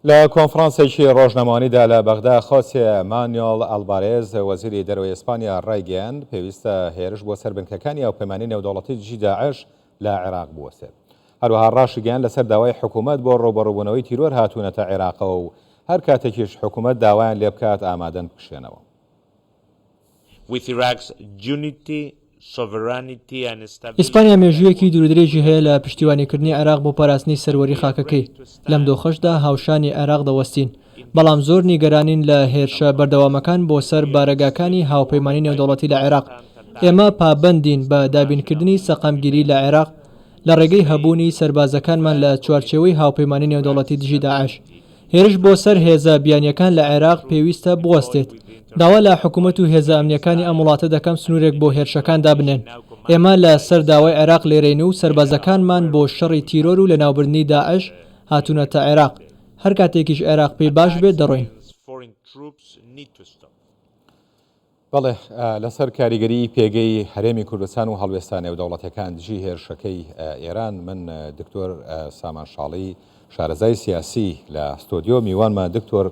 لە کۆنفرانسێکی ڕۆژنامەوانیدا لە بەغدا، خۆسێ مانیۆڵ ئەلبارێز، وەزیری دەرەوەی ئیسپانیا ڕایگەیاند، پێویستە هێرش بۆ سەر بنکەکانی هاوپەیمانی نێودەوڵەتی دژی داعش لە عێراق بوەستێت. هەروەها ڕاشیگەیاند، لەسەر داوای حکومەت بۆ ڕووبەڕووبوونەوەی تیرۆر هاتوونەتە عێراقەوە و هەر کاتێکیش حکومەت داوایان لێبکات ئامادەن بکشێنەوە. ئیسپانیا مێژوویەکی دوورودرێژی هەیە لە پشتیوانیکردنی عێراق بۆ پاراستنی سەروەری خاکەکەی، لەم دۆخەشدا هاوشانی عێراق دەوەستین، بەڵام زۆر نیگەرانین لە هێرشە بەردەوامەکان بۆ سەر بارەگاکانی هاوپەیمانی نێودەوڵەتی لە عێراق. ئێمە پابەندین بە دابینکردنی سەقامگیری لە عێراق لە ڕێگەی هەبوونی سەربازەکانمان لە چوارچێوەی هاوپەیمانی نێودەوڵەتی دژی داعش. هێرش بۆ سەر هێزە بیانییەکان لە عێراق پێویستە بوەستێت. داوا لە حکومەت و هێزە ئەمنییەکانی ئەم وڵاتە دەکەم سنوورێک بۆ هێرشەکان دابنێن. ئێمە لە سەر داوای عێراق لێرەین و سەربازەکانمان بۆ شەڕی تیرۆر و لەناوبردنی داعش هاتوونەتە عێراق. هەر کاتێکیش عێراق پێی باش بێت دەڕۆین. بەڵێ، لەسەر کاریگەریی پێگەی هەرێمی کوردستان و هەڵوێستە نێودەوڵەتیەکان دژی هێرشەکەی ئێران، من دکتۆر سامان شاڵی شارەزای سیاسی لە ستۆدیۆ میوانمە. دکتۆر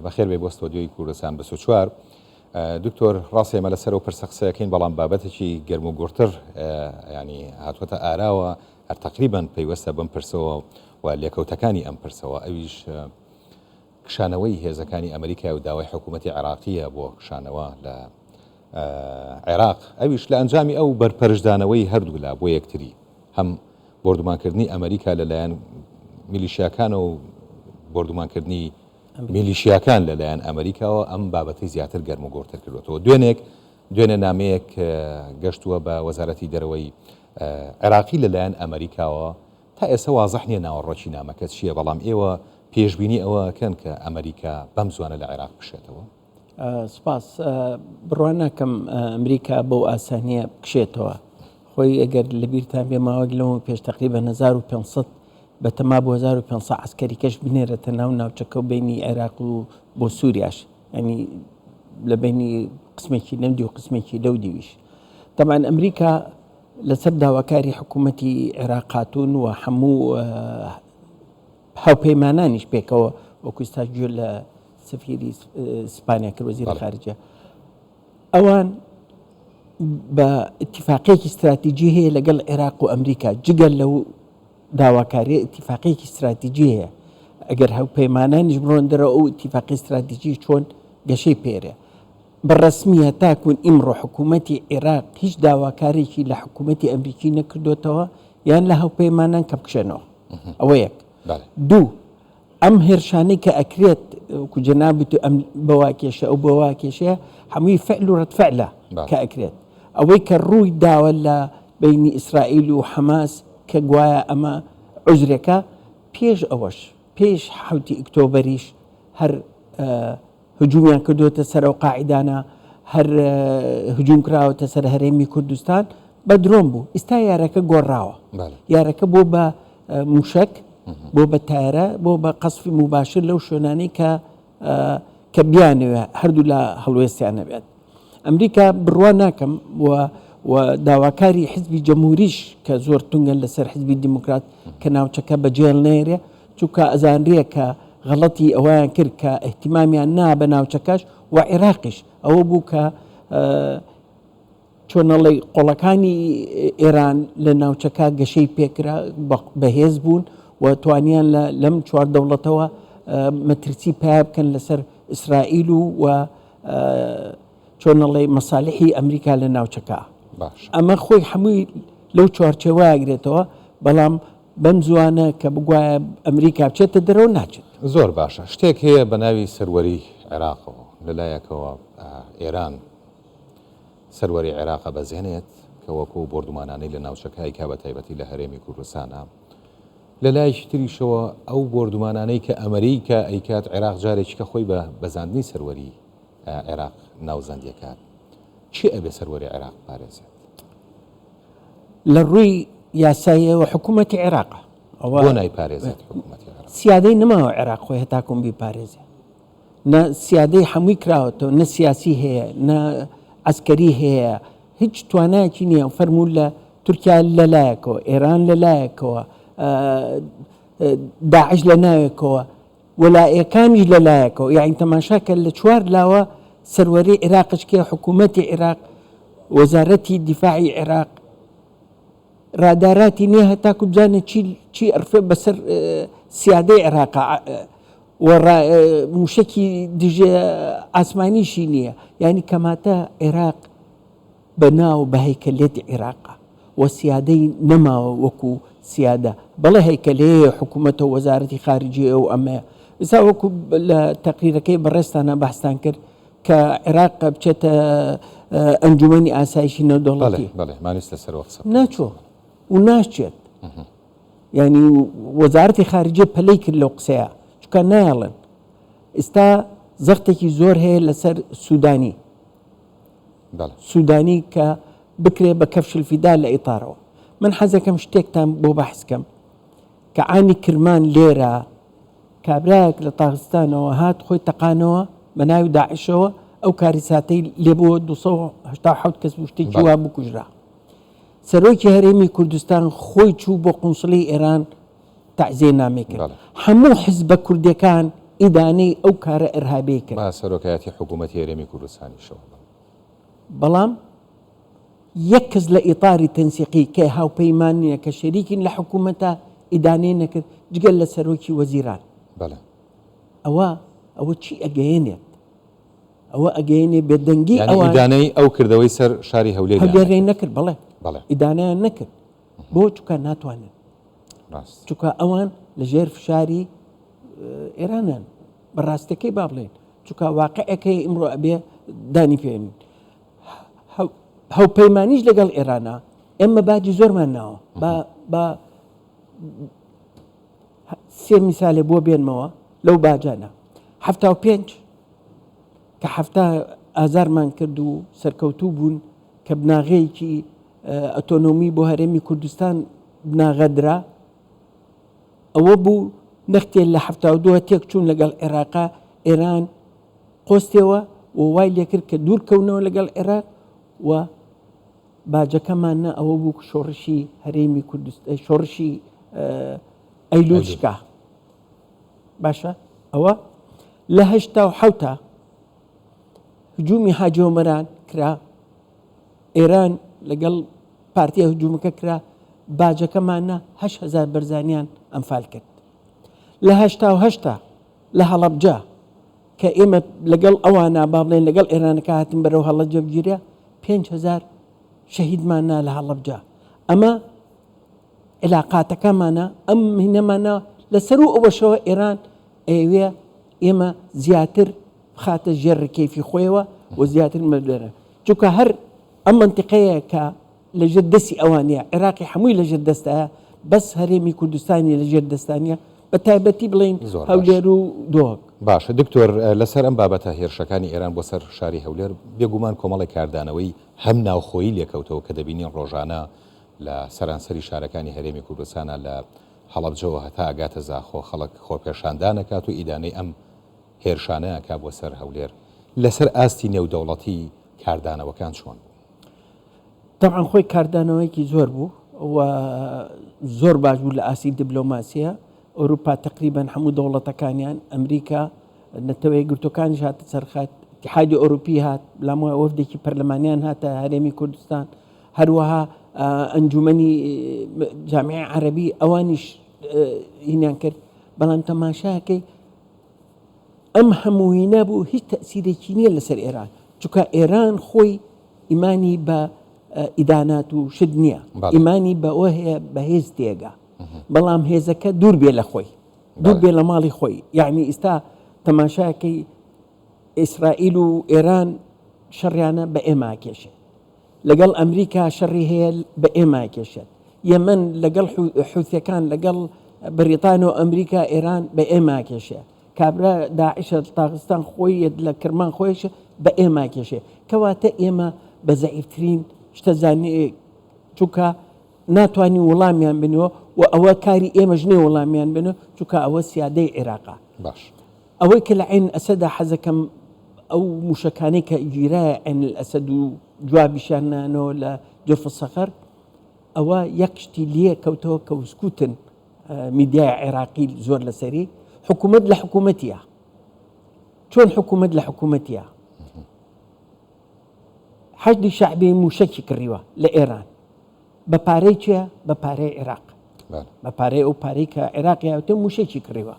بەخێر بێی بۆ ستۆدیۆی کوردستان 24. دکتۆر ڕاستە ئێمە لەسەر ئەو پرسە قسەکەین، بەڵام بابەتێکی گەرم و گوڕتر ینی هاتووەتە ئاراوە، هەر تەقریبەن پەیوەستە بەم پرسەوە و لێکەوتەکانی ئەم پرسەوە، ئەویش کشانەوەی هێزەکانی ئەمریکای و داوای حکوومەتی عێراقییە بۆ کشانەوە لە عێراق، ئەویش لە ئەنجامی ئەو بەرپەرچدانەوەی هەردوولا بۆ یەکتری، هەم بۆردومانکردنی ئەمریکا لەلایەن میلیشیاکانەوە و بۆردومانکردنی میلیشیاکان لەلایەن ئەمریکاوە ئەم بابەتەی زیاتر گەرم و گوڕتر کردوێتەوە. دوێنێک دوێنێ نامەیەک گەشتووە بە وەزارەتی دەرەوەی عێراقی لەلایەن ئەمریکاوە تا ئێستا وازح نییە ناوەڕۆکی نامەکە چییە، بەڵام ئێوە پێشبینی ئەوە ئەکەن کە ئەمریکا بەم زوانە لە عێراق بکشێتەوە؟ سوپاس. بڕوا ناکەم ئەمریکا بەو ئاسانییە بکشێتەوە. خۆی ئەگەر لەبیرتان بێ ماوەیەک لەوە پێش تەقریبەن 1500 بەتەما بۆ 1500 عەسکەری کەش بنێرێتە ناو ناوچەکە و بینی عێراق و بۆ سووریاش ینی لە بینی قسمێکی لەم دی و قسمێکی لەو دیویش. تەبعەن ئەمریکا لەسەر داواکاری حکوومەتی عێراق هاتوون و هەموو هاوپەیمانانیش پێکەوە وەکو ئیستا گوێ لە سەفیری ئیسپانیا کرد وەزیری خارجە ئەوان بە ئیتیفاقێکی استراتیجی هەیە لەگەڵ عێراق و ئەمریکا جگە لەو داواکاریە ئیتیفاقێکی استراتیجی هەیە ئەگەر هاوپەیمانانیش بڕۆن دەرەوە ئەو ئیتیفاقی استراتیجی چۆن گەشەی پێرێ بە ڕەسمی هەتاکوون ئیمڕۆ حکوومەتی عێراق هیچ داواکارێکی لە حکوومەتی ئەمریکی نەکردۆتەوە یان لە هاوپەیمانان کە بکشێنەوە. ئەوە یەک. دوو، ئەم هێرشانەی کە ئەکرێت وەکو جەنابت و ئەم بەوا کێشە ئەو بەوا کێشەیە هەمووی فعل و ڕەد فعلە کە ئەکرێت. ئەوەی کە ڕووی داوە لە بەینی ئیسرائیل و حەماس کە گوایە ئەمە عوزرێکە، پێش ئەوەش پێش حەوتی ئیکتۆبەریش هەر هجومیان کردووەتە سەر ئەو قاعیدانە، هەر هجوم کراوەتە سەر هەرێمی کوردستان، بە درۆن بوو. ئیستا یارەکە گۆڕاوە. یارەکە بۆ بە موشەک، بۆ بە تایرە، بۆ بە قەسفی موباشر لەو شوێنانەی کە کە بیانەوێ هەردوو لا هەڵوێستیان هەبێت. ئەمریکا بڕوا ناکەم و و داواکاری حزبی جەمهوریش کە زۆر تونگن لەسەر حزبی دیموکرات کە ناوچەکە بەجێڵ نێرێ چونکە ئەزانرێ کە غەڵەتی ئەوەیان کرد کە ئیهتیمامیان نا بە ناوچەکەش و عێراقیش ئەوە بوو کە چۆنەڵی قۆڵەکانی ئێران لە ناوچەکە گەشەی پێکرا بەهێز بوون و توانیان لە لەم چوار دەوڵەتەوە مەترسی پیا بکەن لەسەر ئیسرائیل و و چۆنەڵی مەسالحی ئەمریکا لە ناوچەکە ئەمە خۆی هەمووی لەو چوارچێوە ئەگرێتەوە بەڵام بەم زووانە کە بگوایە ئەمریکا بچێتە دەرەوە ناچێت. زۆر باشە شتێک هەیە بە ناوی سەروەری عێراقەوە، لە لایەکەوە ئێران سەروەری عێراق ئەبەزێنێت کە وەکو بۆردومانانەی لە ناوچەکە ئەیکا بە تایبەتی لە هەرێمی کوردستانا، لە لایەکی تریشەوە ئەو بۆردومانانەی کە ئەمریکا ئەیکات عێراق جارێکی کە خۆی بە بەزاندنی سەروەری عێراق ناوزەندی ئەکات، کێ ئەبێ سەروەری عێراق بپارێزێت؟ لە ڕووی یاساییەوە حکوومەتی عێراقە. ئەوە بۆ نایپارێزێت حکوومەتی عێراق؟ سیادەی نەماوە عێراق خۆی هەتاکوم بیپارێزێ. نە سیادەی حەمووی کراوەتەوە، نە سیاسی هەیە، نە عەسکەری هەیە، هیچ توانایەکی نییە. فەرموو لە تورکیا لە لایەکەوە، ئێران لە لایەکەوە، داعش لە ناوێکەوە. وەلائیەکانیش لە لایەکەوە یانی تەماشا کە لە چوار لاوە سەروەری عێراقش کێ حکوومەتی عێراق وەزارەتی دیفاعی عێراق راداراتی نییە هەتاکو بزانێت چی چی ئەڕفێ بەسەر سیادەی عێراقا و موشەکی دژە ئاسمانیشی نییە یعنی کەماتە عێراق بە ناو بە هەیکەلیەتی عیراقە و سیادەی نەماوە وەکو سیادە بەڵێ هەیکەلەیە حکوومەتە و وەزارەتی خارجیە و ئەمەیە ئسا وەکو لە تەقریرەکەی بەڕێزتانە بەحستان کرد کە عێراق بچێتە ئەنجومەنی ئاسایشی نێودەوڵەتی بەڵێ مانیست لەسەرەوە قسە ناچۆ و ناچێت یعنی وەزارەتی خارجیە پەلەی کرد لەو قسەیە چونکە نایەڵن ئێستا زەختێکی زۆر هەیە لەسەر سوودانی سودانی کە بکرێ بە کەفش الفدا لە ئیتارەوە. من حەزەکەم شتێکتان بۆ بەحس کەم کە عامی کرمان لێرە کابرایەک لە تاغستانەوە هات خۆی تەقانەوە بە ناوی داعشەوە ئەو کاریساتەی لێبووە 287 کەس بوو شتێکی وا بکوژرا. سەرۆکی هەرێمی کوردستان خۆی چوو بۆ قونسڵی ئێران تەعزیەی نامەی کرد. هەموو حزبە کوردیەکان ئیدانەی ئەو کارە ئیرهابیەی کرد. بە سەرۆکایەتی حکوومەتی هەرێمی کوردستانیشەوە. بەڵام یەک کەس لە ئیتاری تەنسیقی کە هاوپەیمان نیە کە شەریکین لە حکوومەتە ئیدانەی نەکرد جگە لە سەرۆکی وەزیران. بەڵێ. ئەوە ئەوە چی ئەگەیەنێت؟ ئەوە ئەگەیەنێ بێدەنگی یانی ئەوان. ئیدانەی ئەو کردەوەی سەر شاری هەولێریان نەکرد. هەولێریان نەکرد بەڵێ. بەڵێ. ئیدانەیان نەکرد. بۆ؟ چونکە ناتوانن. ڕاست. چونکە ئەوان لە ژێر فشاری ئێرانن بە ڕاستەکەی با بڵێن چونکە واقعەکەی ئیمڕۆ ئەبێ دانی پێنین هەوپەیمانیش لەگەڵ ئێرانە ئێمە باجی زۆرمان ناوە بە سێ میسالێ بۆ بێنمەوە لەو باجانە 75 کە هەفتا ئازارمان کرد و سەرکەوتوو بوون کە بناغەیەکی ئۆتۆنۆمی بۆ هەرێمی کوردستان بناغە درا، ئەوە بوو نەختێ لە 72 تێک چوون لەگەڵ عێراقا، ئێران قۆستەوە و وای لێکرد کە دوور کەونەوە لەگەڵ عێراق و باجەکەمان نا ئەوە بوو شۆڕشی هەرێمی کوردستان شۆڕشی ئەیلول شکا. باشە ئەوە لە هەشتا و حەوتا هجومی حاجی ئۆمەران کرا ئێران لەگەڵ پارتیە هجومەکە کرا باجەکەمان نا 8هزار بەرزانیان ئەنفال کرد لە هەشتا و هەشتا لە هەڵەبجە کە ئێمە لەگەڵ ئەوانە با بڵێن لەگەڵ ئێرانەکە هاتن بەرەو هەڵەبجە بگیرە 5هزار شەهیدمان نا لە هەڵەبجە ئەمە علاقاتەکەمانە ئەم هینەمانە لەسەرو ئەوەشەوە ئێران ئەیەوێ ئێمە زیاتر بخاتە ژێر ڕکێفی خۆیەوە و زیاتر مەدەرە چونکە هەر ئەم منتیقەیە کە لەژێر دەستی ئەوانە عێراقی هەمووی لەژێر دەستایە بەس هەرێمی کوردستانی لەژێر دەستانە بە تایبەتی بڵین هەولێر و دۆک. باشە دکتۆر لەسەر ئەم بابەتە هێرشەکانی ئێران بۆ سەر شاری هەولێر بێگومان کۆمەڵێک کاردانەوەی هەم ناوخۆیی لێکەوتەوە کە دەبینین ڕۆژانە لە سەرانسەری شارەکانی هەرێمی کوردستانا لە هەڵەبجەوە هەتا ئەگاتە زاخۆ خەڵک خۆپێشاندان ئەکات و ئیدانەی ئەم هێرشانە ئەکا بۆ سەر هەولێر، لەسەر ئاستی نێودەوڵەتی کاردانەوەکان چۆن بوو؟ تەبعەن خۆی کاردانەوەیەکی زۆر بوو و زۆر باش بوو لە ئاستی دیبلۆماسیە ئەوروپا تقریبان هەموو دەوڵەتەکانیان ئەمریکا نەتەوە یەکگرتووەکانیش هاتە سەرخەت اتحادی ئەوروپی هات لام وایە وەفدێکی پەرلەمانیان هاتە هەرێمی کوردستان هەروەها ئەنجومەنی جامیعی عەرەبی ئەوانیش هینیان کرد بەڵام تەماشاکەی ئەم هەمووینە بوو هیچ تەسیرێکی نییە لەسەر ئێران چونکە ئێران خۆی ئیمانی بە ئیدانات و شت نییە ئیمانی بەوە هەیە بەهێز تێگا بەڵام هێزەکە دوور بێ لە خۆی دوور بێ لە ماڵی خۆی یعنی ئیستا تەماشاکەی ئیسرائیل و ئێران شەڕیانە بە ئێمە کێشێت لەگەڵ ئەمریکا شەڕی هەیە بە ئێمە کێشێت یەمەن لەگەڵ حوسەکان لەگەڵ بەریتان و ئەمریکا ئێران بە ئێمە کێشێ کابرا داعشە تاغستان خۆیەت لە کرمان خۆیش بە ئێمە کێشێ کەواتە ئێمە بە زەعیفترین شتە زانی چونکە ناتوانین وڵامیان بنەوە و ئەوە کاری ئێمەش نیە وڵامیان بنەوە چونکە ئەوە سیادەی عێراقە. باش. ئەوەی کە لە عێن ئەسەدا حەزەکەم ئەو موشەکانەی کە گیرایە عێن ئەسەد و جوابیشیان نانەوە لە جرف الصخر ئەوە یەک شتی لێ کەوتەوە کە وسکوتن میدیای عێراقی زۆر لەسەری حکوومەت لە حکوومەتیە چۆن حکوومەت لە حکوومەتیە حەشدی شەعبی مووشەکی کڕیوە لە ئێران بە پارەی چێ بە پارەی عێراق بە پارەی ئەو پارەی کە عێراق یاوتە مووشەکی کڕیوە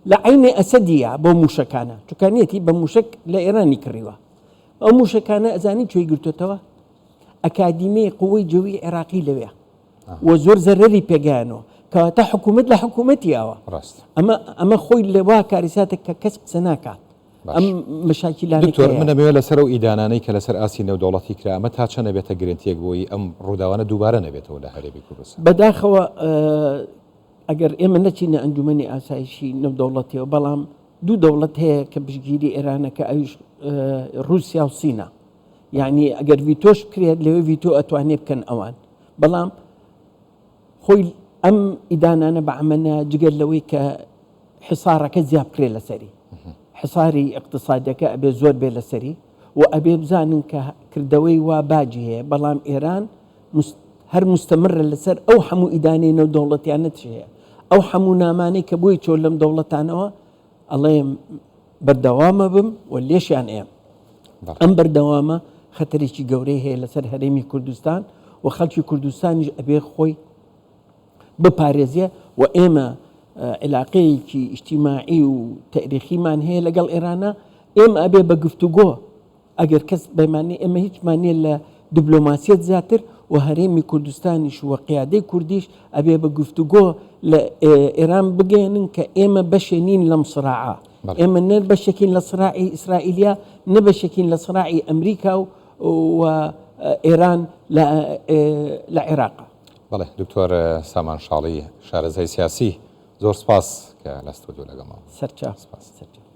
لە عینی ئەسەدیە بۆ مووشەکانە چکانیەتی بە مووشەک لە ئێرانی کڕیوە ئەو مووشەکانە ئەزانی کوێی گرتوتەوە ئەکادیمی قوەی جەوی عێراقی لەوێ و زۆر زەرەری پێگەیانەوە کەواتە حکوومەت لە حکوومەتی ئەوە ڕاست ئەمە ئەمە خۆی لەوا کاریساتێک کە کەس قسە ناکات ئەم مەشاکیلانەی دکتۆر من ئەمەوێت لەسەر ئەو ئیدانانەی کە لەسەر ئاستی نێودەوڵەتی کرا ئەمە تا چەند ئەبێتە گرنتیەک بۆی ئەم ڕووداوانە دووبارە نەبێتەوە لە هەرێمی کوردستان؟ بەداخەوە ئەگەر ئێمە نەچینە ئەنجومەنی ئاسایشی نێودەوڵەتیەوە بەڵام دوو دەوڵەت هەیە کە پشتگیری ئێرانە کە ئەویش ڕووسیا و سینە یعنی ئەگەر ڤیتۆش بکرێت لەوێ ڤیتۆ ئەتوانێ بکەن ئەوان بەڵام خۆی ئەم ئیدانانە بە عەمەنە جگەر لەوەی کە حسارەکە زیاد بکرێت لەسەری حساری اقتصادەکە ئەبێ زۆر بێ لەسەری و ئەبێ بزانن کە کردەوەی وا باجی هەیە بەڵام ئێران هەر مستەمرە لەسەر ئەو هەموو ئیدانەی نێو دەوڵەتیانە هەیە ئەو هەموو نامانەی کە بۆی چۆ لەم دەوڵەتانەوە ئەڵێم بەردەوامە بم و لێشیان ئێم ئەم بەردەوامە خەتەرێکی گەورەی هەیە لەسەر هەرێمی کوردستان و خەڵکی کوردستانیش ئەبێ خۆی بپارێزێ و ئێمە عیلاقەیەکی ئیجتیماعی و تەریخیمان هەیە لەگەڵ ئێرانە ئێمە ئەبێ بە گفتوگۆ ئەگەر کەس بەمانی ئێمە هیچمان نییە لە دیبلۆماسیەت زیاتر و هەرێمی کوردستانیش و قیادەی کوردیش ئەبێ بە گفتوگۆ لە ئێران بگەێنن کە ئێمە بەشێ نین لەم سراعە ئێمە نە بەشێکین لە سراعی ئیسرائیلیا نە بەشێکین لە سراعی ئەمریکا و و ئێران لە عێراق. بەڵێ دکتۆر سامان شاڵی شارەزای سیاسی زۆر سپاس کە لە ستۆدیۆ لەگەڵمان. سەرچاو. سپاس. سەرچاو.